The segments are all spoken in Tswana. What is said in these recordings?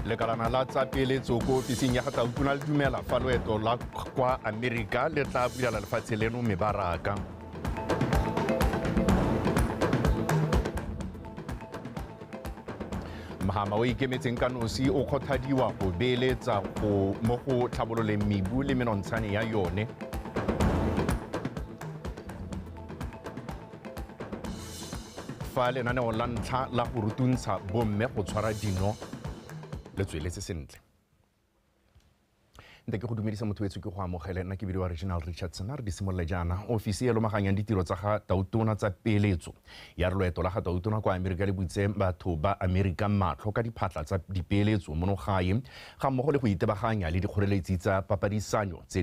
Lekalana la tsa peeletso ko ofising ya ga Tautona le dumela fa loeto la kwa Amerika le tla bulela lefatshe leno mebaraka. Mahama o ikemetseng ka nosi o kgothadiwa go beeletsa go mo go tlhabololeng mebu le menontshane ya yone. Fa lenaneo la ntlha la go rutuntsha bomme go tshwara dino le tsweletse sentle. Nte ke go dumedisa motho wetsho, ke go amogele. Nna ke bidiwa Reginald Richardson. A re di simolole jaana. Ofisi e lomaganyang ditiro tsa ga Tautona tsa peeletso ya re loeto la ga Tautona kwa Amerika le butse batho ba Amerika matlho ka diphatla tsa dipeeletso mono gae, ga mmogo le go itebaganya le dikgoreletsi tsa papadisanyo tse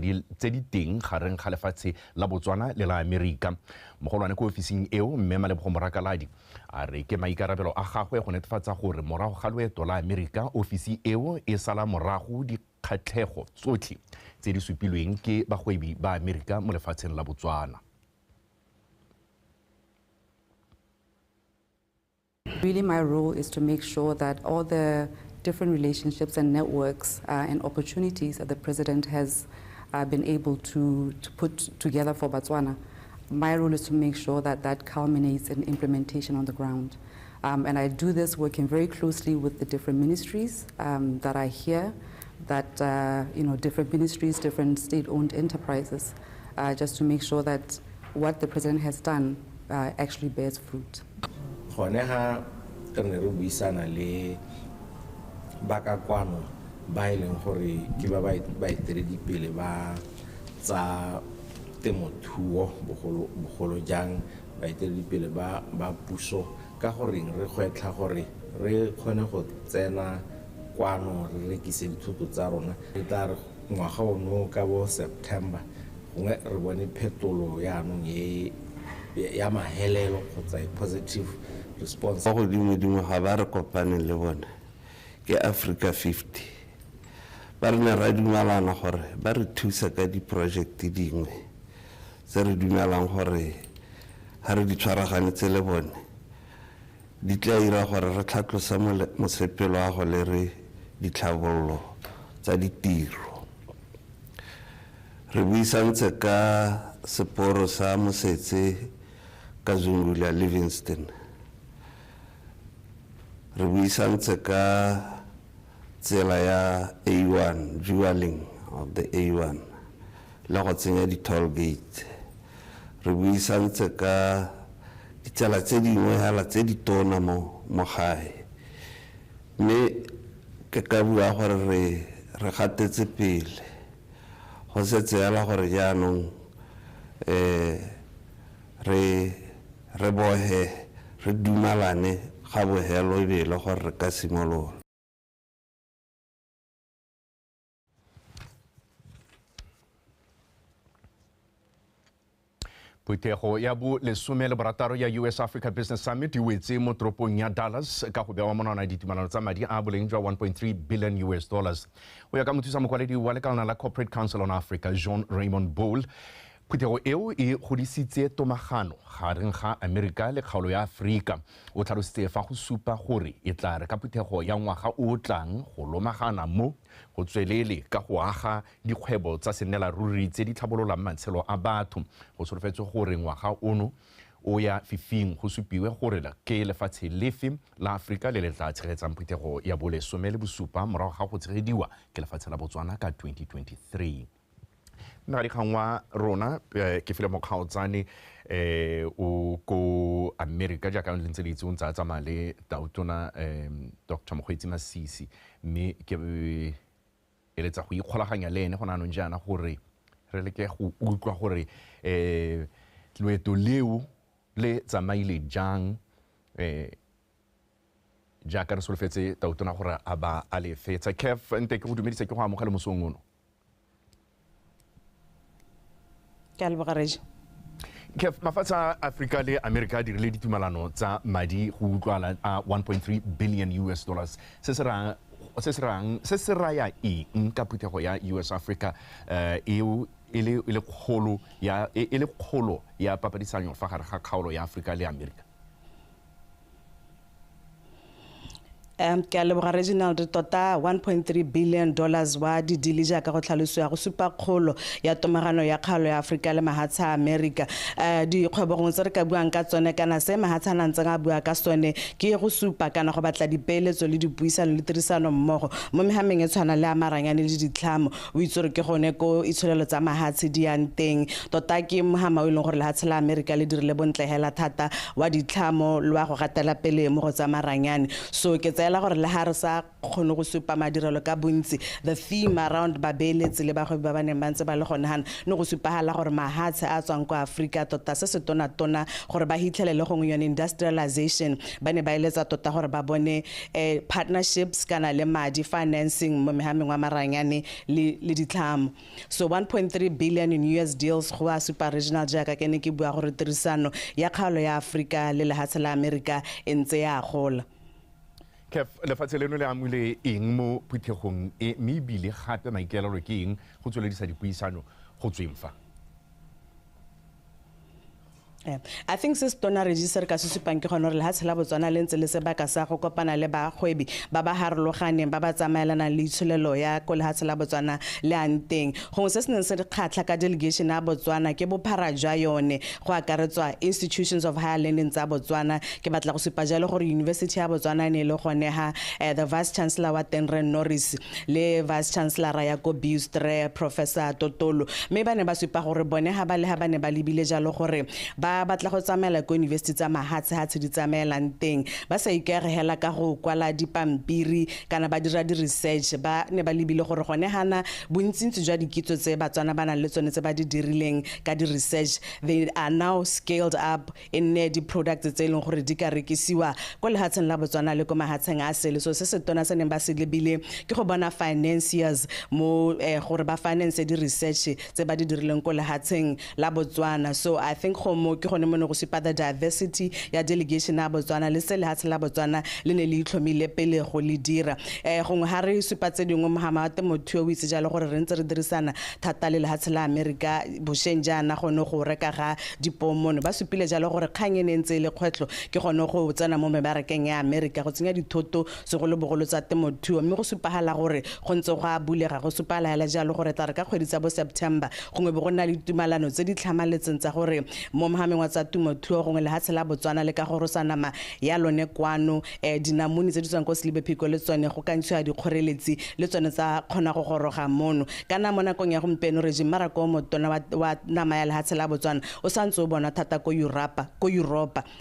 di teng gareng ga lefatshe la Botswana le la Amerika. Mogolwane ko ofising eo, mme Malebogo Morakaladi, a re ke maikarabelo a gagwe go netefatsa gore morago ga loeto la Amerika ofisi eo e sala morago dikgatlhego tsotlhe tse di supilweng ke bagwebi ba Amerika mo lefatsheng la Botswana. Really, my role is to make sure that all the different relationships and networks and opportunities that the president has been able to put together for Botswana, my role is to make sure that that culminates in implementation on the ground. And I do this working very closely with the different ministries that are here, that different ministries, different state-owned enterprises, just to make sure that what the president has done actually bears fruit. Gone ha re ne re buisana le ba ka kwano ba e leng gore ke ba baeteledipele ba tsa temothuo, bogolo jang baeteledipele ba puso, ka goreng re gwetlha gore re kgone go tsena kwano re rekise dithoto tsa rona. Re tla re ngwaga ono ka bo September gongwe re bone phetolo yaanong e ya mahelelo kgotsa positive response. Go godimo-dimo ga ba re kopane le bone ke Africa 50, ba re ne ra dumalana gore ba re thusa ka di-project dingwe tse re dumelang gore ga re di tshwaraganetse le bone di tla dira gore re tlhatlose mosepelo wa go lere ditlhabololo tsa ditiro. Re buisantse ka seporo sa Mosetse ka Zungula Livingston, re buisantse ka tsela ya A1, dualling of the A1 le go tsenya di-toll gate. Re buisantse ka ditsela tse dingwe hela tse di tona mo gae, mme ke ka bua gore re gatetse pele. Go setse hela gore jaanong re bohe re dumalane ga bohelo e be e le gore re ka simolola. Phuthego ya bo 16 ya US Africa Business Summit e wetse mo toropong ya Dallas ka go bewa monwana ditumalano tsa madi a boleng jwa 1.3 billion US dollars. Go ya ka mothusa mokwaledi wa lekalana la Corporate Council on Africa, Jean Raymond Bowl, phuthego eo e godisitse tomagano gareng ga Amerika le kgaolo ya Afrika. O tlhalositse fa go supa gore e tla re ka phuthego ya ngwaga o tlang go lomagana mo go tswelele ka go aga dikgwebo tsa sennela ruri tse di tlhabololang matshelo a batho. Go solofetswe gore ngwaga ono o ya fifing go supiwe gore ke lefatshe lefe la Afrika le le tla tshegetsang phuthego ya bo 17 morago ga go tshegediwa ke lefatshe la Botswana ka 2023. Mmegadikgang wa rona ke file Mokgaotsane o ko Amerika jaaka le ntse le itse, o ntse a tsamaya le Tautona Dr. Mokgweetsi Masisi, mme ke eletsa go ikgolaganya le ene go naanong jaana gore re leke go utlwa gore loeto leo le tsamaile jang, jaaka re solofetse Tautona gore a ba a le fetsa. Kev, nte ke go dumedisa, ke go amogele mosong ono. Ke a leboga, Regi. Kev, mafatshe a Afrika le Amerika a dirile ditumalano tsa madi go utlwala a 1.3 billion US dollars. Se se raya eng ka phuthego ya US Africa eo e le kgolo ya papadisanyo fa gare ga kgaolo ya Afrika le Amerika? Ke a leboga Reginald. Tota $1.3 billion wa di-deal jaaka go tlhalosiwa go supa kgolo ya tomagano ya kgaolo ya Aforika le mahatshe a Amerika. Dikgwebo gongwe tse re ka buang ka tsone kana se mahatshe a ntseng a bua ka sone ke go supa kana go batla dipeeletso le dipuisano le tirisano mmogo mo mehameng e tshwana le a maranyane le ditlhamo. O itse gore ke gone ko itsholelo tsa mahatshe di yang teng. Tota ke mohama o e leng gore lehatshe la Amerika le dirile bontle hela thata wa ditlhamo le wa go gatela pele mo go tsa maranyane. So ke tseela gore le ha re sa kgone go supa madirelo ka bontsi, the theme around babeeletsi le bagwebi ba ba neng ba ntse ba le gone hana ne go supagala gore mahatshe a tswang kwa Aforika tota se se tona-tona gore ba hitlhelele gongwe yone industrialization, ba ne ba eletsa tota gore ba bone partnerships kana le madi, financing mo mehameng wa maranyane le ditlhamo. So 1.3 billion in US deals go a supa regional jaaka ke ne ke bua gore tirisano ya kgaolo ya Aforika le lehatshe la Amerika e ntse ya gola. Kef, lefatshe leno le amule eng mo phuthegong e, mme ebile gape maikaelelo ke eng go tsweledisa dipuisano go tsweng fa? I think se tona register ka se supang ke gone gore lehatshe la Botswana le ntse le sebaka sa go kopana le bagwebi ba ba harologaneng ba ba tsamaelanang le itsholelo ya ko lehatshe la Botswana le ang teng. Gongwe se se neng se re kgatlha ka delegation ya Botswana ke bophara jwa yone go akaretswa institutions of higher learning tsa Botswana. Ke batla go supa jalo gore University ya Botswana e ne e le gone ha the vice chancellor wa teng Re Norris le vice chancellor ya ko BIUST Re Professor Totolo, mme ba ne ba supa gore bone ha ba le ha ba ne ba lebile jalo gore ba batla go tsamaela ko university tsa mahatshe-hatshe di tsamaelang teng, ba sa ikaegela ka go kwala dipampiri kana ba dira di-research. Ba ne ba lebile gore gone hana bontsintsi jwa dikitso tse Batswana ba nang le tsone tse ba di dirileng ka di-research, they are now scaled up e nne di-products tse e leng gore di ka rekisiwa ko lehatsheng la Botswana le ko mahatsheng a sele. So se se tona se neng ba se lebile ke go bona financiers mo gore ba finance di-research tse ba di dirileng ko lehatsheng la Botswana. So I think go mo ke gone mo ne go supa the diversity ya delegation ya Botswana le se lehatshe la Botswana le ne le itlhomile pele go le dira. Gongwe ha re supa tse dingwe, mohama wa temothuo o itse jalo gore re ntse re dirisana thata le lehatshe la Amerika bošeng jaana gone go reka ga dipomono. Ba supile jalo gore kgang e ne ntse e le kgwetlho ke gone go tsena mo mebarakeng ya Amerika go tsenya dithoto segolobogolo tsa temothuo, mme go supagala gore go ntse go a bulega. Go supagala hela jalo gore tla re ka kgwedi tsa bo September gongwe be go nna le ditumalano tse di tlhamaletseng tsa gore mo mohameng wa tsa temothuo gongwe lehatshe la Botswana le ka gorosa nama ya lone kwano, dinamune tse di tswang ko Selibe Phikwe le tsone go ka ntshiwa dikgoreletsi le tsone tsa kgona go goroga mono. Kana mo nakong ya gompieno re mmaraka o motona wa nama ya lehatshe la Botswana o santse o bona thata ko Europa.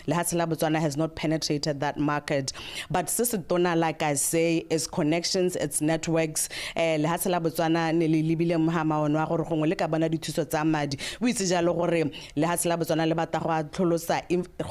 Lehatshe la Botswana has not penetrated that market, but se se tona, like I say, is connections, it's networks. Lehatshe la Botswana ne le lebile mohama one wa gore gongwe le ka bona dithuso tsa madi. O itse jalo gore lehatshe la Botswana le batla go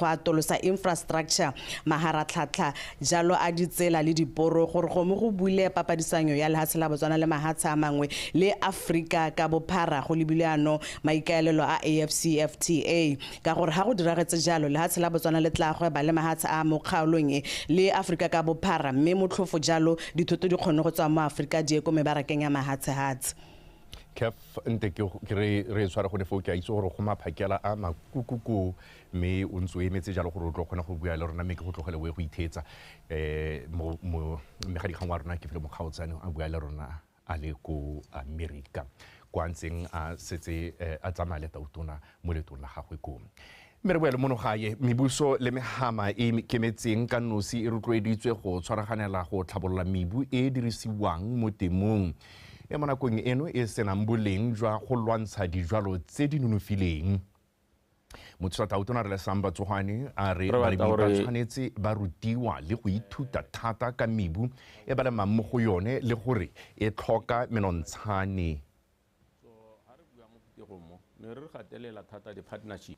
atolosa infrastructure, maharatlhatlha jalo a ditsela le diporo, gore gongwe go bule papadisanyo ya lehatshe la Botswana le mahatshe a mangwe le Afrika ka bophara go lebile ano maikaelelo a AfCFTA. Ka gore ha go diragetse jalo lehatshe la Botswana le tla gweba le mahatshe a mo kgaolong e le Afrika ka bophara, mme motlhofo jalo dithoto di kgone go tswa mo Afrika di ye ko mebarakeng ya mahatshe-hatshe. Kef, nte ke re tshware gone foo. Ke a itse gore go maphakela a makukuku mme o ntse o emetse jalo gore o tlo kgona go bua le rona, mme ke go tlogele o ye go itheetsa. Mo mmegadikgang wa rona ke fele mokgaotsane a bua le rona a le ko Amerika kwa ntseng a setse a tsamaya le tautona mo leetong la gagwe koo. Mme re boele mono gae, mebuso le mehama e kemetseng ka nosi e rotloeditswe go tshwaraganela go tlhabolola mebu e e dirisiwang mo temong e mo nakong eno e senang boleng jwa go lwantsha dijwalo tse di nonofileng. Mothusa-tautona re Lesang Batsogwane a re balemi ba tshwanetse ba rutiwa le go ithuta thata ka mebu e ba lemang mo go yone le gore e tlhoka menontshane. So ha re bua mo phuthegong mo ne re gatelela thata di-partnership.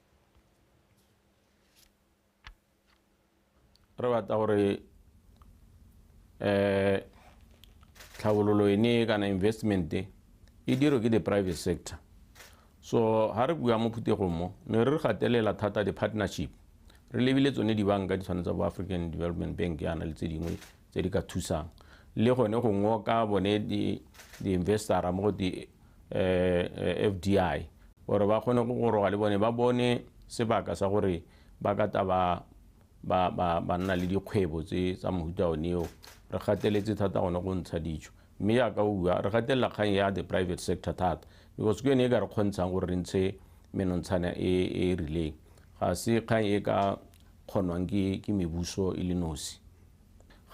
Re batla gore tlhabololo ene kana investment e dirwe ke the private sector. So ha re bua mo phuthegong mo ne re gatelela thata di-partnership, re lebile tsone dibanka di tshwane tsa bo African Development Bank yana le tse dingwe tse di ka thusang le gone go ngoka bone di-investor mo go di FDI gore ba kgone go goroga le bone ba bone sebaka sa gore ba ka ta ba nna le dikgwebo tse tsa mohuta one eo. Re gateletse thata gone go ntsha dijo, mme yaka o bua re gatelela kgang ya the private sector thata, because ke yone e ka re kgontshang gore re ntshe menontshana e e rileng. Ga se kgang e ka kgonwang ke mebuso e le nosi.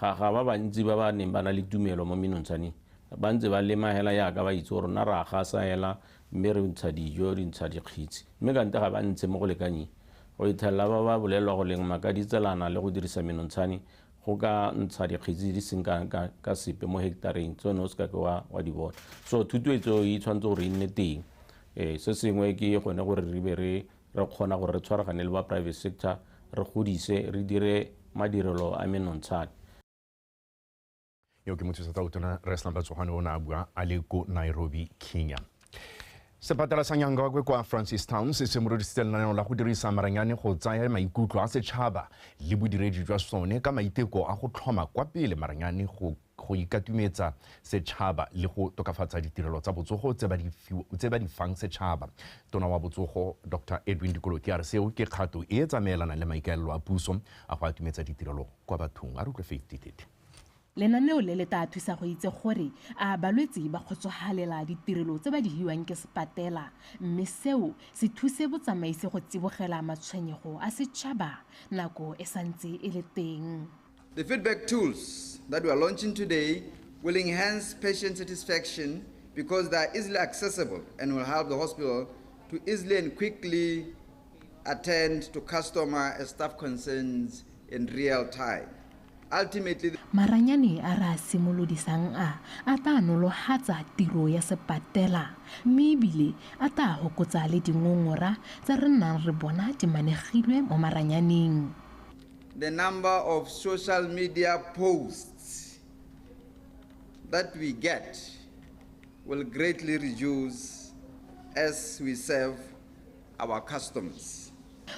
Ga ba bantsi ba ba neng ba na le tumelo mo menontshaneng, ba ntse ba lema hela yaka ba itse gore rona re a gasa hela, mme re ntsha dijo, re ntsha dikgitse, mme kante ga ba ntshe mo go lekanyeng. Go ithelela ba ba bolelwa go lema ka ditselana le go dirisa menontshane go ka ntsha dikgitse di seng ka sepe mo hectareng, tsone o se ka ke wa di bona. So thutoetso e tshwanetse gore e nne teng. Se sengwe ke gone gore re be re kgona gore re tshwaragane le ba private sector, re godise, re dire madirelo a menontshane. Yo ke mothusa tautona Reslan Batsogwane o ne a bua a le ko Nairobi, Kenya. Sepatela sa Nyangakwe kwa Francistown se simolodisitse lenaneo la go dirisa maranyane go tsaya maikutlo a setšhaba le bodiredi jwa sone ka maiteko a go tlhoma kwa pele maranyane go ikatumetsa setšhaba le go tokafatsa ditirelo tsa botsogo tse ba di fang setšhaba. Tona wa botsogo Dr. Edwin Dikoloti a re seo ke kgato e e tsamaelanang le maikaelelo a puso a go atumetsa ditirelo kwa bathong. A re utlwe Faith Ditete. Lenaneo le le tla thusa go itse gore a balwetse ba kgotsofalela ditirelo tse ba di hiwang ke sepatela, mme seo se thuse botsamaisi go tsibogela matshwenyego a setšhaba nako e santse e le teng. The feedback tools that we are launching today will enhance patient satisfaction because they are easily accessible and will help the hospital to easily and quickly attend to customer and staff concerns in real time. Ultimately, maranyane a re a simolodisang a tla nolofatsa tiro ya sepatela, mme ebile a tla hokotsa le dingongora tse re nnang re bona di manegilwe mo maranyaneng. The number of social media posts that we get will greatly reduce as we serve our customers.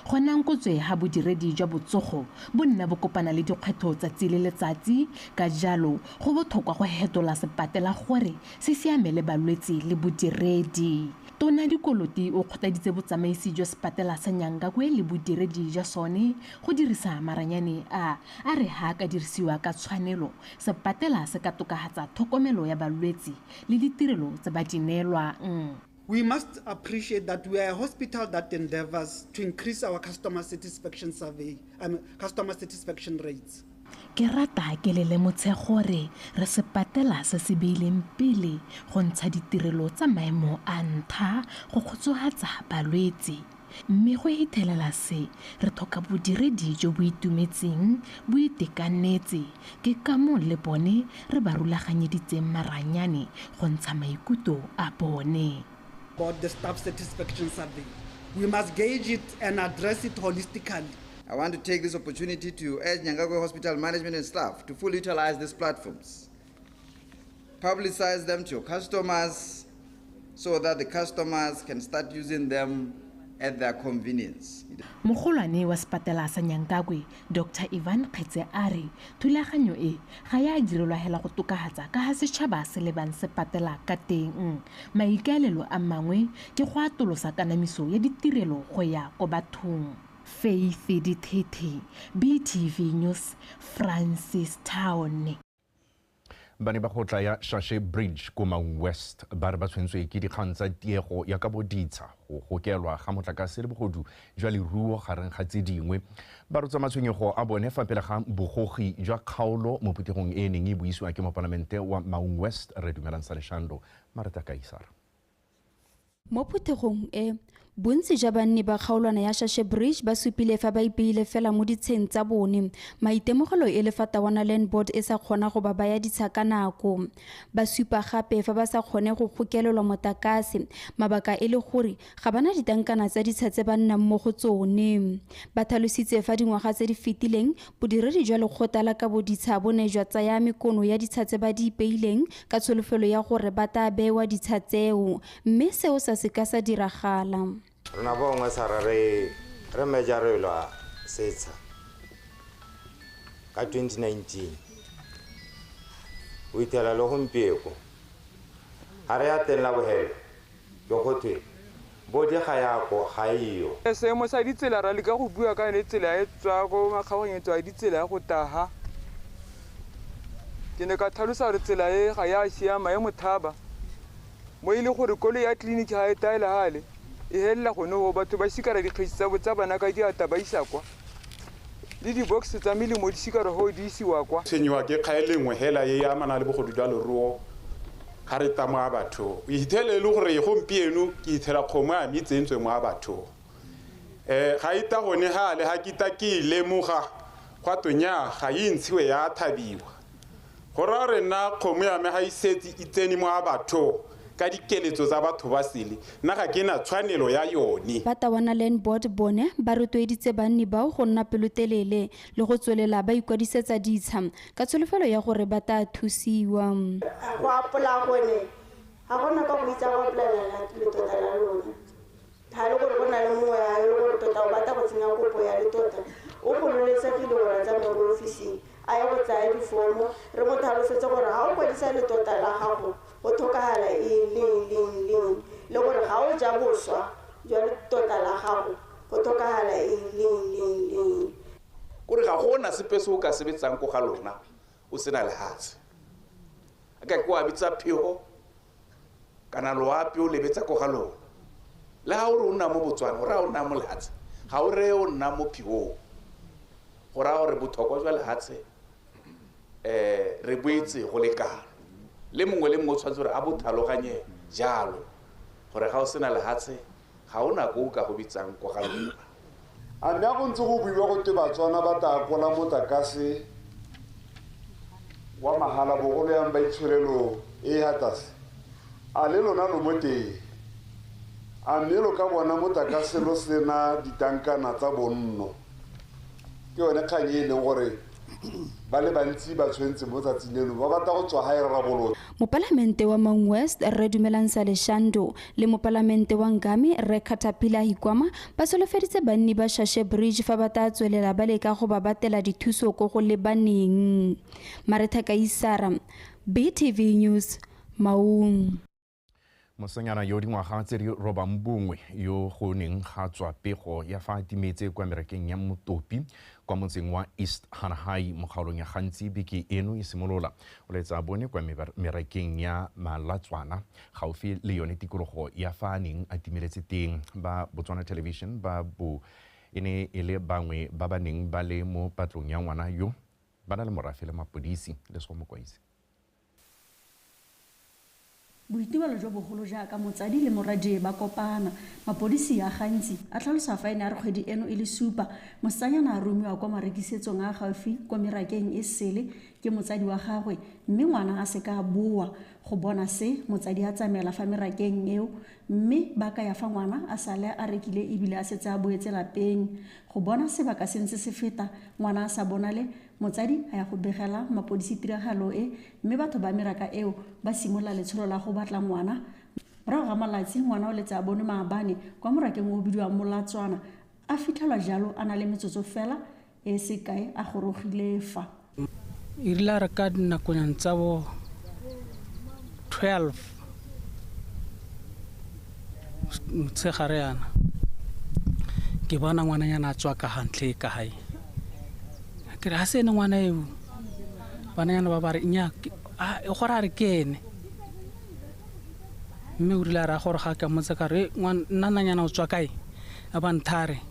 Go nankotswe ga bodiredi jwa botsogo bo nna bo kopana le dikgwetlho tsatsi le letsatsi, ka jalo go botlhokwa go hetola sepatela gore se siamele balwetse le bodiredi. Tona Dikoloti o kgothaditse botsamaisi jwa sepatela sa Nyangakwe le bodiredi jwa sone go dirisa maranyane a re ha a ka dirisiwa ka tshwanelo, sepatela se ka tokafatsa tlhokomelo ya balwetse le ditirelo tse ba di neelwang. We must appreciate that we are a hospital that endeavors to increase our customer satisfaction survey, customer satisfaction rates. Ke rata ke le lemotshe gore re sepatela se se beileng pele go ntsha ditirelo tsa maemo a ntlha go kgotsofatsa balwetse, mme go ithelela se re tlhoka bodiredi jo bo itumetseng bo itekanetse. Ke ka moo le bone re ba rulaganyeditseng maranyane go ntsha maikutlo a bone. About the staff satisfaction survey. We must gauge it and address it holistically. I want to take this opportunity to urge Nyangakwe Hospital management and staff to fully utilize these platforms. Publicize them to your customers so that the customers can start using them at their convenience. Mogolwane wa sepatela sa Nyangakwe, Dr. Ivan Kgetse a re thulaganyo e ga ya direlwa hela go tokafatsa ka ga setšhaba se lebang sepatela ka teng. Maikaelelo a mangwe ke go atolosa kanamiso ya ditirelo go ya ko bathong. Faith Ditete, BTV News, Francistown. Bane ba kgotla ya Shashe Bridge ko Maun West ba re ba tshwentswe ke dikgang tsa tiego ya ka boditsha, go gokelwa ga motlakase le bogodu jwa leruo gareng ga tse dingwe. Ba rotsa matshwenyego a bone fa pele ga bogogi jwa kgaolo mo phuthegong e e neng e buisiwa ke mopalamente wa Maun West re Dumelang Saleshando Marta Kaisara. Mo phuthegong e, bontsi jwa banni ba kgaolwana ya Shashe Bridge ba supile fa ba ipeile fela mo ditsheng tsa bone. Maitemogelo e le fa Tawana Land Board e sa kgona go ba baya ditsha ka nako. Ba supa gape fa ba sa kgone go gokelelwa motlakase, mabaka e le gore ga bana ditankana tsa ditsha tse ba nnang mo go tsone. Ba tlhalositse fa dingwaga tse di fetileng bodiredi jwa lekgotla la kabo ditsha bo ne jwa tsaya mekono ya ditsha tse ba di ipeileng ka tsholofelo ya gore ba tla bewa ditsha tseo, mme seo sa se ka sa diragala. Rona bongwe sa re mejarelwa setsha ka 2019 o ithela le gompieko ga re ya teng la bogelo ke gothwe bodi ga yako ga eyo. Seemo sa ditsela ra leka go bua ka yone tsela e tswa ko makgagonyetso a ditsela ya go taga Ke ne ka tlhalosa gore tsela e ga ya siama e mothaba mo e le gore koloi ya tleliniki ga e taela gale e helela gone go batho ba sikara dikgetsi tsa bana ka diata ba isa kwa le di-box tsa melemo di sikara go di isiwa kwa. Tshwenyiwa ke kgae lengwe hela e amana le bogodu jwa leruo ga re tsamaya batho o ithele e le gore gompieno ke ithela kgomo ya me e tsentswe mo a batho ga ita gone gale ga ke ita ke e lemoga gwa tonya ga e ntshiwe ya thabiwa go raya gore nna kgomo ya me ga e setse e tsene mo a batho ka dikeletso tsa batho ba sele nna ga ke na tshwanelo ya yone. Ba Tawana Land Board bone ba rotloeditse banni bao go nna pelotelele le go tswelela ba ikwadisetsa ditsha ka tsholofelo ya gore ba tla thusiwa. Go apola gone ga gona ka go itsa go apolela letota la lona ga le gore go na le mongwe a le gore tota o batla go tsenya kopo ya letota o gololesegile gore a tsamaye ko ofising a ye go tsaya difomo re mo tlhalosetse gore ga o kwadisa letota la gago go tlhokagala eng le eng le eng le eng le gore ga o ja boswa jwa letota la gago go tlhokagala eng le eng le eng le eng. Kore ga gona sepe se o ka sebetsang ko ga lona o sena lehatshe a ka ke wa bitsa phego kana loapi o lebetsa ko ga lona le ga o re o nna mo Botswana o raya o nna mo lehatshe ga o reye o nna mo phegong go raya gore botlhokwa jwa lehatshe re boetse go lekana le mongwe le mongwe o tshwanetse gore a bo tlhaloganye jalo gore ga o sena lehatshe ga o nako o ka go bitsang ko ga lona. A mme a go ntse go buiwa go te Batswana ba tla akola motlakase wa mahala bogolo yang ba itsholelo e hatase a le lona lo mo teng a mme lo ka bona motlakase lo sena ditankana tsa bonno ke yone kgang e leng gore ba le bantsi ba tshwentse mo tsatsing leno ba batla go tswa gae rarabolola. Mopalamente wa Maun West Rre Dumelang Saleshando le mopalamente wa Ngami Rre Caterpillar Hikwama ba solofeditse banni ba Shashe Bridge fa ba tla tswelela ba leka go ba batela dithuso ko go lebaneng. Maretha Kaisara, BTV News, Maun. Mosanyana yo dingwaga tse di robang bongwe yo go neng ga tswa pego ya fa a timetse kwa merekeng ya Motopi kwa motseng wa East Hanahai mo kgaolong ya Gantsi beke eno e simolola o laetsa bone kwa merekeng ya Malatswana gaufi le yone tikologo ya fa a neng a timeletse teng. Ba Botswana Television ba bo e ne e le bangwe ba ba neng ba le mo patlong ya ngwana yo ba na le morafe le mapodisi le sego mokwaisi. Boitumelo jo bogolo jaaka motsadi le moradi ba kopana. Mapodisi a Gantsi a tlhalosa fa e ne a re kgwedi eno e le supa mosanyana a romiwa kwa marekisetsong a gaufi kwa merakeng e sele ke motsadi wa gagwe mme ngwana a se ka boa go bona se motsadi a tsamaela fa merakeng eo mme ba ka ya fa ngwana a sale a rekile ebile a setse a boetse lapeng go bona sebaka se ntse se feta ngwana a sa bonale motsadi a ya go begela mapodisi tiragalo e mme batho ba meraka eo ba simolola letsholo la go batla ngwana. Morago ga malatsi ngwana o letse a bone maabane kwa morakeng o bidiwang Molatswana a fitlhelwa jalo a na le metsotso fela e se kae a gorogile fa. E rile a re ka dinakonyana tsa bo 12 motshegare yana ke bona ngwananyana a tswa ka hantle ka hae ke re ha se ene ngwana eo bananyana ba ba re nya gore a re ke ene mme o rile a raya gore ga ka mmotsa ka re nna nanyana o tswa kae a ba nthare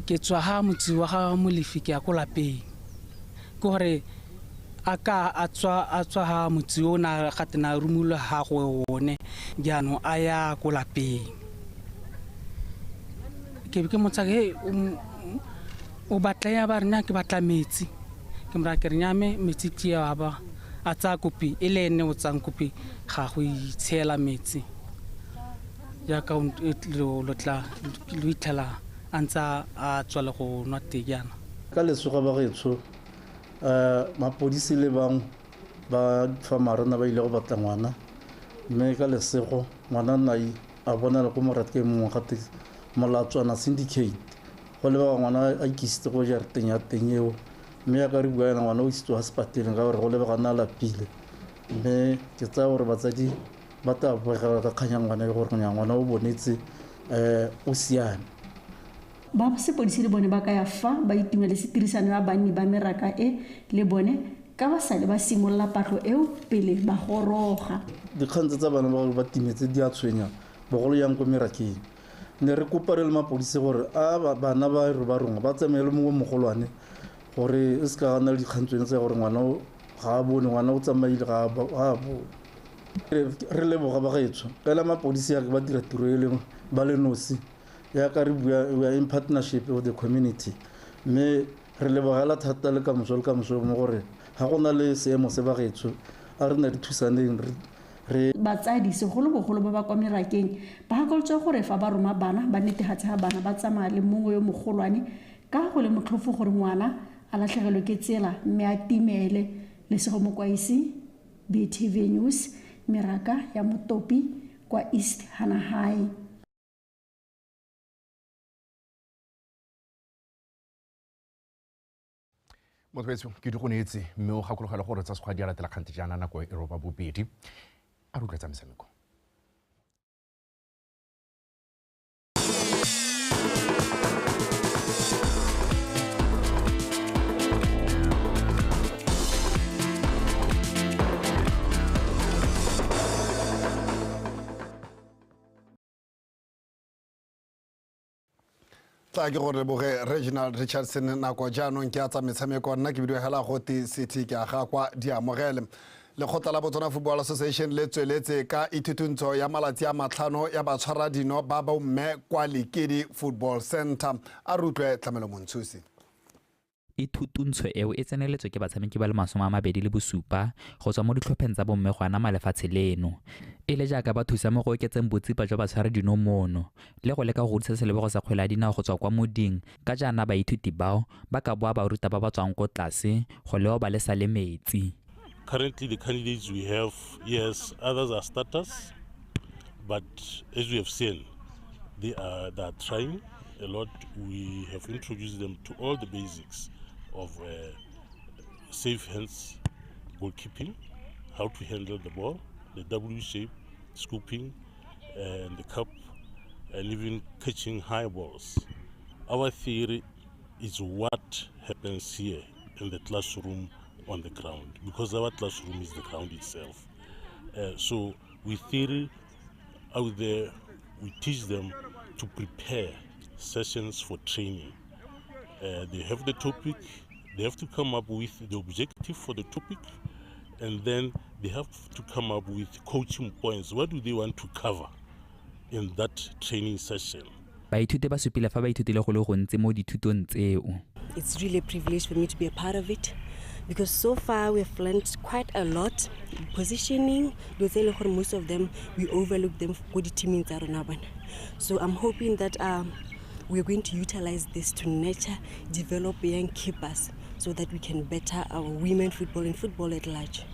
ke tswa ga motse wa ga Molefi ke ya ko lapeng ke gore a ka a tswa ga motse o na gate na romilwe ga go one jaanong a ya ko lapeng ke be ke motsa he o batla ya ba re nya ke batla metsi ke mora ke re nyame metsi ke ya ba a tsaya kopi e le ene o tsang kopi ga go itshela metsi jaaka lo tla lo itlhela a ntse a tswa le go nwa tee jaana. Ka lesoga ba gaetsho mapodisi le bangwe ba fa marena ba ile go batla ngwana mme ka lesego ngwana nna a bonala ko morakeng mongwe gate Molatswana Syndicate go lebega ngwana a ikisitse go jarateng ya teng eo mme ya ka re bua yana ngwana o isitswe ga sepateleng ka gore go lebega nna a lapile mme ke tsaya gore batsadi ba tla bogela ka kgang ya ngwana e gore ngwana o bonetse o siame. Ba sepodisi le bone ba ka ya fa ba itumeletse tirisano ya banni ba meraka e le bone ka ba sale ba simolola patlo eo pele ba goroga. Dikgang tse tsa bana ba timetse di a tshwenya, bogolo yang ko merakeng. Ne re kopa re le mapodisi gore a bana ba re ba rongwa ba tsamaye le mongwe mogolwane gore e se ka nna le dikgang tsone tsa gore ngwana ga a bone, ngwana o tsamaile ga a bone. Re leboga ba gaetsho fela mapodisi ya ba dira tiro e leng ba le nosi yaka re bua, we are in partnership with the community, mme re lebogela thata le kamoso le kamoso mo gore ga go na le seemo se ba gaetsho a re ne re thusaneng re. Batsadi segolobogolo ba ba kwa merakeng ba gakolotswe gore fa ba roma bana ba netefatse ga bana ba tsamaya le mongwe yo mogolwane ka go le motlhofo gore ngwana a latlhegelwe ke tsela mme a timele. Lesego Mokwaisi, BTV News, meraka ya Motopi kwa East Hanahai. Motho wetsho ke di go neetse mme o gakologela gore tsa sekgwa di a latela kgante jaana nako e roba bobedi. A re utlwetsa metshameko. Tla ke gore leboge Reginald Richardson nako jaanong ke a tsa metshameko nna ke bidiwa hela gote City ke a ga kwa di amogele. Lekgotla la Botswana Football Association le tsweletse ka ithutuntsho ya malatsi a matlhano ya batshwaradino ba bomme kwa Lekedi Football Center. A re utlwe Tlamelo Montshusi. Ithutuntsho eo e tseneletswe ke batshameki ba le 27 go tswa mo ditlhopheng tsa bomme go anama lefatshe leno, e le jaaka ba thusa mo go oketseng botsipa jwa batshwaradino mono le go leka go godisa selebogo sa kgwele ya dinao go tswa kwa moding, ka jaana baithuti bao ba ka boa baruta ba ba tswang ko tlase go leoba le sa le metsi. Currently the candidates we have, yes, others are starters, but as we have seen, they are trying a lot. We have introduced them to all the basics of safe hands, goalkeeping, how to handle the ball, the W shape, scooping, and the cup, and even catching high balls. Our theory is what happens here in the classroom on the ground, because our classroom is the ground itself. So we theory out there, we teach them to prepare sessions for training. They have the topic, they have to come up with the objective for the topic, and then they have to come up with coaching points. What do they want to cover in that training session? Baithuti ba supile fa ba ithutile go le gontsi mo dithutong tseo. It's really a privilege for me to be a part of it, because so far we've learned quite a lot. Positioning, most of them, we overlook them. So I'm hoping that we're going to utilize this to nurture, develop young keepers so that we can better our women football and football at large.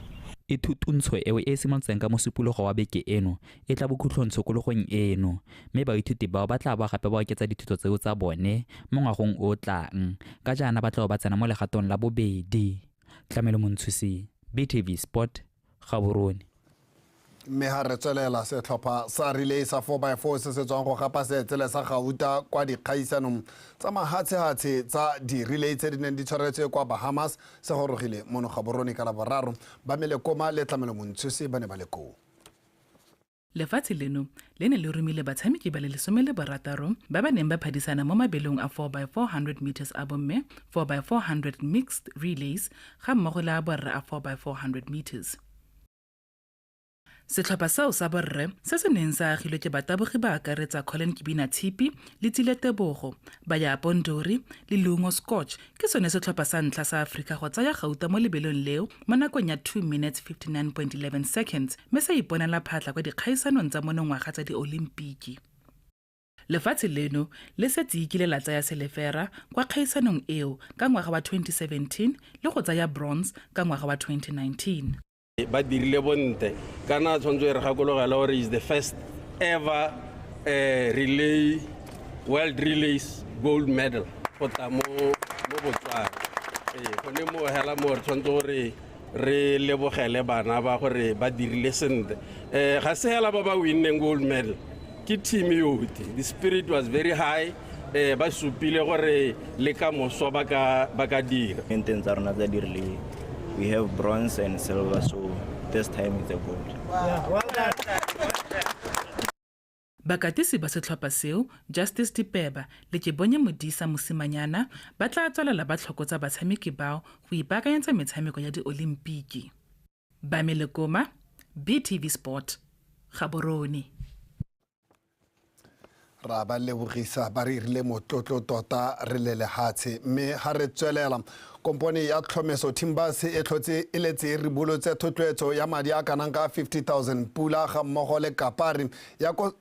Ithutuntsho eo e simolotseng ka mosupologo wa beke eno e tla bokhutlong tshokologong eno, mme baithuti bao ba tla ba gape ba oketsa dithuto tseo tsa bone mo ngwagong o tlang, ka jaana ba tla ba tsena mo legatong la bobedi. Tlamelo Montshusi, BTV Sport, Gaborone. Mme ha re tswelela setlhopha sa relay sa 4x4 se se tswang go gapa seetsele sa gauta kwa dikgaisanong tsa mahatshehatshe tsa di-relay tse di neng di tshwaretswe kwa Bahamas se gorogile mono Gaborone ka Laboraro. Ba Melekoma le Tlamelo Montshusi ba ne ba le koo. Lefatshe leno le ne le romile batshameki ba le 16 ba ba neng ba phadisana mo mabelong a 4x400 meters a bomme, 4x400 mixed relays ga mmogo le a borre a 4x400 meters. Setlhopha seo sa borre se se neng sa agilwe ke batabogi ba akaretsa Colin Kibina Tshipi le Tsile Tebogo, Baya Pondori le Lungo Scotch ke sone setlhopha sa ntlha sa Aforika go tsaya gauta mo lebelong leo mo nakong ya 2 minutes 59.11 seconds, mme sa iponela phatlha kwa dikgaisanong tsa monongwaga tsa diolimpiki. Lefatshe leno le setse ikile la tsaya selefera kwa kgaisanong eo ka ngwaga wa 2017 le go tsaya bronze ka ngwaga wa 2019. Ba dirile bonte kana tshwanetse re gakologela gore is the first ever relay world relays gold medal go tla mo Botswana. Gone mo hela mo re tshwanetse gore re lebogele bana ba gore ba dirile sentle. Ga se hela ba ba winneng gold medal, ke team yotlhe. The spirit was very high. Ba supile gore le ka moso ba ka dira. Nteng tsa rona tsa di-relay, We have bronze and silver, so this time it's a gold. Wow. Well done. Bakatisi ba setlhopha seo, Justice Dipeba le Kebonye Modisa Mosimanyana, ba tla tswelela ba tlhokotsa batshameki bao go ipaakanyetsa metshameko ya diolimpiki. Bamele Koma, BTV Sport, Gaborone. Ra ba lebogisa ba re irile motlotlo tota re le lehatshe. Mme ga re tswelela, kompone ya Tlhomeso Timbers e tlhotse e letse e ribolotse thotloetso ya madi a kanang ka 50 000 pula ga mmogo le kapari ya ko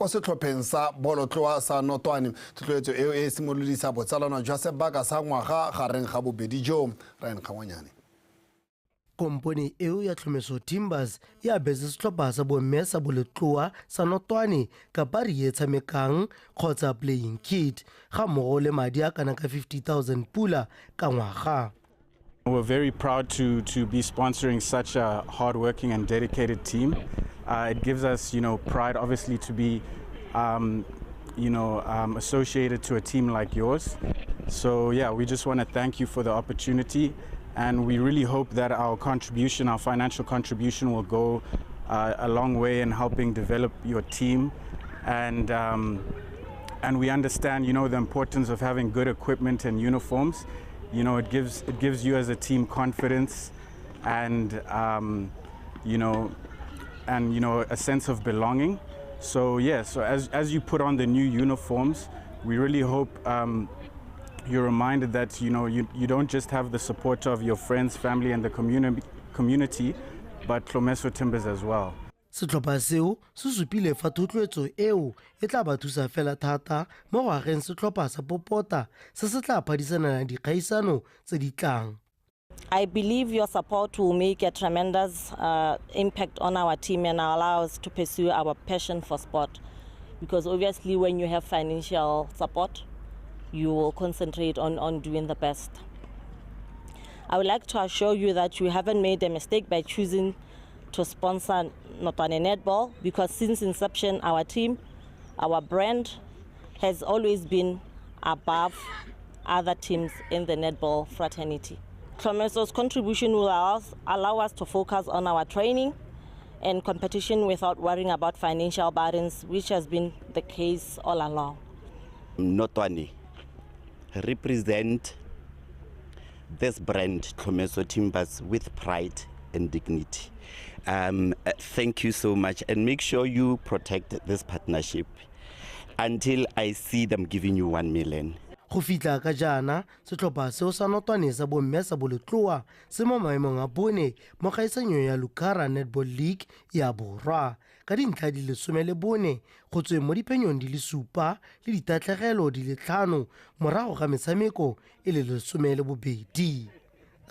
setlhopheng sa bolotloa sa Notwane. Thotloetso eo e simolodisa botsalano jwa sebaka sa ngwaga gareng ga bobedi jo. Ryan Kgangwanyane. Kompone eo ya Tlhomeso Timbers e abetse setlhopha sa bomme sa boletloa sa Notwane kapari e tshamekang kgotsa playing kit ga mmogo le madi a kana ka 50 000 pula ka ngwaga. We're very proud to be sponsoring such a hardworking and dedicated team. It gives us pride, obviously, to be associated to a team like yours. So, yeah, we just want to thank you for the opportunity, and we really hope that our contribution, our financial contribution, will go a long way in helping develop your team. And we understand the importance of having good equipment and uniforms. It gives you as a team confidence and a sense of belonging. So yeah, so as you put on the new uniforms, we really hope you're reminded that you don't just have the support of your friends, family, and the community, but Tlomeso Timbers as well. Setlhopha seo se supile fa thotloetso eo e tla ba thusa fela thata mo go ageng setlhopha sa popota se se tla phadisanela dikgaisano tse di tlang. I believe your support will make a tremendous impact on our team and allow us to pursue our passion for sport. Because obviously, when you have financial support, you will concentrate on doing the best. I would like to assure you that you haven't made a mistake by choosing to sponsor Notwane Netball, because since inception, our team, our brand has always been above other teams in the netball fraternity. Tlomeso's contribution will allow us to focus on our training and competition without worrying about financial burdens, which has been the case all along. Notwane represent this brand, Tlomeso Timbers, with pride and dignity. Thank you so much, and make sure you protect this partnership until I see them giving you 1 million. Go fitlha ka jaana, setlhopha seo sa Notwane sa bomme sa boletloa se mo maemong a bone mo kgaisanyong ya Lucara Netball League ya Borwa ka dintlha di le 14 go tsweng mo diphenyong di le supa le ditatlhegelo di le tlhano morago ga metshameko e le 12.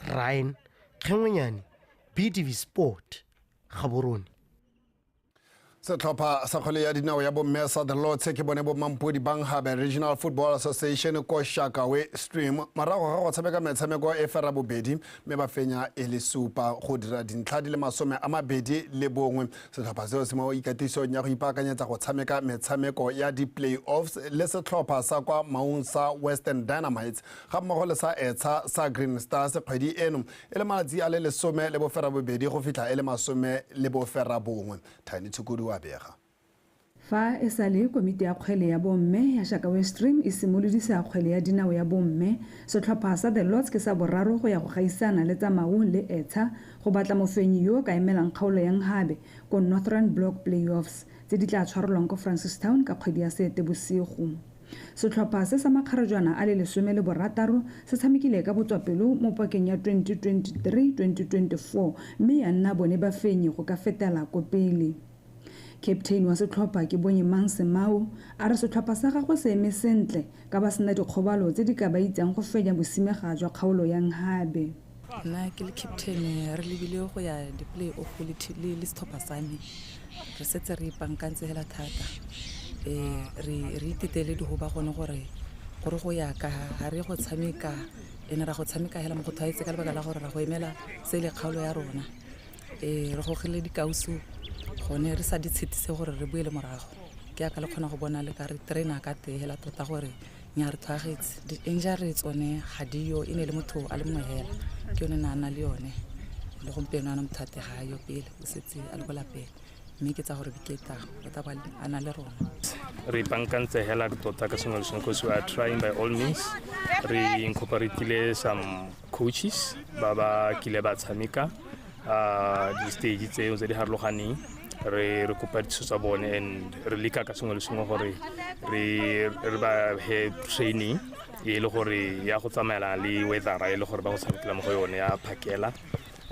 Ryan Kgengwenyane, BTV Sport, Gaborone. Setlhopha sa kgwele ya dinao ya bomme sa The Lords ke bone bomampodi Banghabe Regional Football Association ko Shakawe Stream morago ga go tshameka metshameko e fera bobedi mme ba fenya e le supa go dira dintlha di le 21. Setlhopha seo se mo ikatisong ya go ipaakanyetsa go tshameka metshameko ya di-playoffs le setlhopha sa kwa Maung sa Western Dynamites ga mmogo le sa Etsha sa Green Stars kgwedi eno e le malatsi a le 18 go fitlha e le 19. Tiny Tshukudu wa bega. Fa e sale komiti ya kgwele ya bomme ya Shakawe Stream e simolodisa kgwele ya dinao ya bomme, setlhopha sa The Lords ke sa boraro go ya go gaisana le tsa Maung le Etsha go batla mofenyi yo o ka emelang kgaolo ya Nhabe ko Northern Block Playoffs tse di tla tshwarelwang ko Francistown ka kgwedi ya Seetebosigo. Setlhopha se sa makgarejwana a le 16 se tshamekile ka botswapelo mo pakeng ya 2023-2024 mme ya nna bone bafenyi go ka fetela ko pele. Captain wa setlhopha ke Bonye Mang Semao a re setlhopha sa gagwe se eme sentle ka ba sena dikgobalo tse di ka ba itsang go fenya bosimega jwa kgaolo ya Nhabe. Nna ke le captain, re lebile go ya di-play off le setlhopha sa me. Re setse re ipankantse hela thata, re itetele dihoba gone gore go ya ka ga re go tshameka ene ra go tshameka hela mo go tshwaetse ka lebaka la gore ra go emela se le kgaolo ya rona. Re gogile dikauso gone re sa di tshetise gore re boele morago. Ke yaka le kgona go bona le ka re trainer ka tee hela tota gore nya re tshwagetse. Di-injury tsone ga dio, e ne le motho a le mongwe hela ke yone na a na le yone. Le gompieno ana mothate ga a yo pele, o setse a le ko lapeng, mme ke tsa gore biketa o tla ba a na le rona. Re ipankantse hela tota ka sengwe le sengwe because we are trying by all means. Re incorporatile some coaches ba ba kile ba tshameka di-stage tseo tse di harologaneng. Re kopa dithuso tsa bone and re leka ka sengwe le sengwe gore re ba he training e le gore ya go tsamaela le weathera e le gore ba go tshamekela mo go yone ya phakela.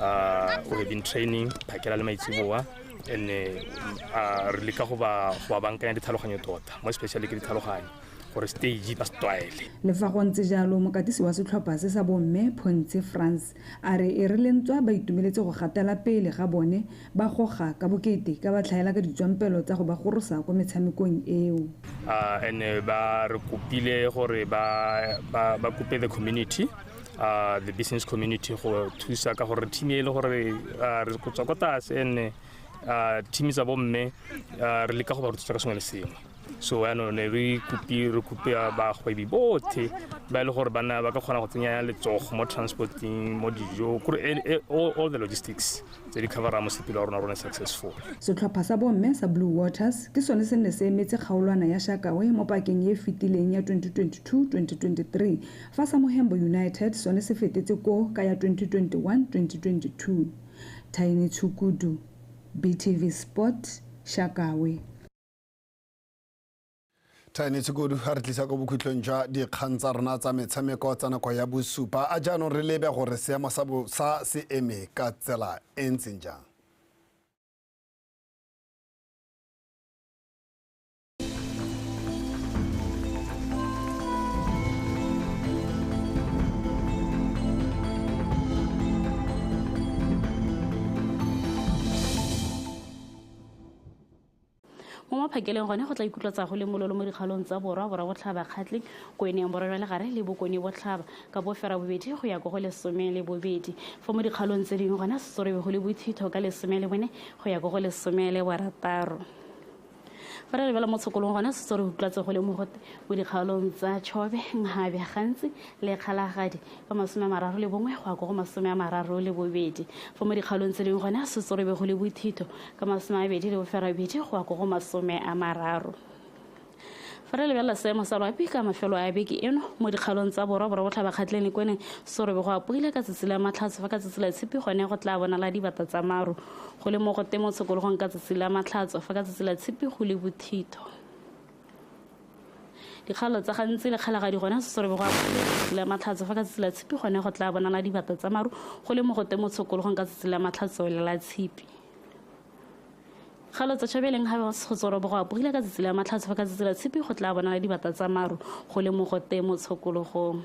We have been training phakela le maitseboa and re leka go ba bankanya ditlhaloganyo tota, mo especially ke ditlhaloganyo gore stage ba se tlwaele. Le fa go ntse jalo, mokatisi wa setlhopha se sa bomme Pontse France a re e re lentswa ba itumeletse go gatela pele ga bone ba goga ka bokete ka ba tlhaela ka ditswampelo tsa go ba gorosa kwa metshamekong eo. And ba re kopile gore ba kope the community, the business community go thusa ka gore team e le gore re tswa kwa tlase and team tsa bomme re leka go ba rotloetsa ka sengwe le sengwe. So yaanong ne re kope bagwebi botlhe ba e le gore bana ba ka kgona go tsenya letsogo mo transporting, mo dijo, kore all the logistics tse di coverang mosepele wa rona successful. Setlhopha sa bomme sa Blue Waters ke sone se ne se emetse kgaolwana ya Shakawe mo pakeng e fetileng ya 2022-2023, fa sa Mohembo United sone se fetetse ko ka ya 2021-2022. Tiny Tshukudu, BTV Sport, Shakawe. Tiny Tshukudu ga re tlisa ko bokhutlong jwa dikgang tsa rona tsa metshameko tsa nako ya bosupa. A jaanong re lebe gore seemo sa se eme ka tsela e ntseng jang. Mo maphakeleng gone go tla ikutlwatsa go le mololo mo dikgaolong tsa borwa, borwa botlhaba, Kgatleng, Kweneng, borwa jwa legare le bokone botlhaba ka bofera bobedi go ya ko go 12. Fa mo dikgaolong tse dingwe gona setswerebe go le bothitho ka 14 go ya ko go 16. Fa re lebela mo tshokolong gona setswerebe utlwatse go le mogote mo dikgaolong tsa Chobe, Nghabe, Gantsi le Kgalagadi ka 31 go ya ko go 32. Fa mo dikgaolong tse dingwe gona setswerebe go le bothitho ka 28 go ya ko go 30. Fa re lebelela seemo sa loapi ka mafelo a beke eno mo dikgaolong tsa borwa, borwa botlhaba, Kgatleng le Kweneng, setswerebe go apoile ka tsatsi la matlhatso, fa ka tsatsi la tshipi gone go tla bonala dibata tsa maru go le mogote mo tshokologong ka tsatsi la matlhatso, fa ka tsatsi la tshipi go le bothitho. Dikgaolo tsa Gantsi le Kgalagadi gone setswerebe go apoile ka tsatsi la matlhatso, fa ka tsatsi la tshipi gone go tla bonala dibata tsa maru go le mogote mo tshokologong ka tsatsi la matlhatso le la tshipi. Kgaolo tsa Tšhabeleng ga setswerebe go apoile ka tsatsi la matlhatso, fa ka tsatsi la tshipi go tla bonala dibata tsa maru go le mogote mo tshokologong.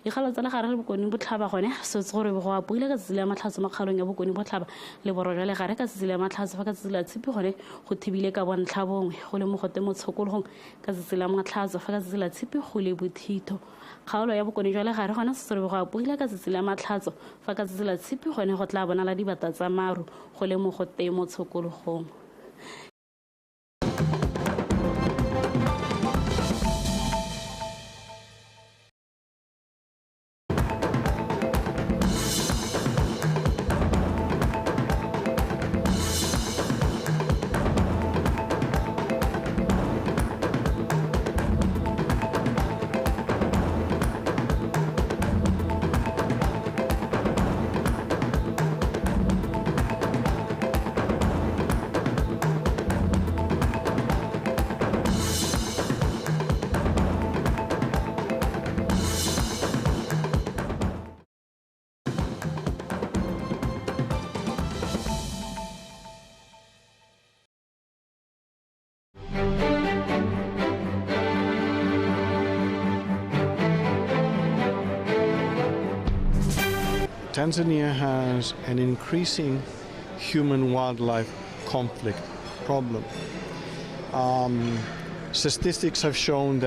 Dikgaolo tsa legare le bokone botlhaba gone setswerebe go apoile ka tsatsi la matlhatso mo kgaolong ya bokone botlhaba le borwa jwa legare ka tsatsi la matlhatso, fa ka tsatsi la tshipi gone go thibile ka bontlha bongwe go le mogote mo tshokologong ka tsatsi la matlhatso, fa ka tsatsi la tshipi go le bothitho. Kgaolo ya bokone jwa legare gone setswerebe go apoile ka tsatsi la matlhatso, fa ka tsatsi la tshipi gone go tla bonala dibata tsa maru go le mogote mo tshokologong. Tanzania has an increasing human-wildlife conflict problem. Statistics have shown that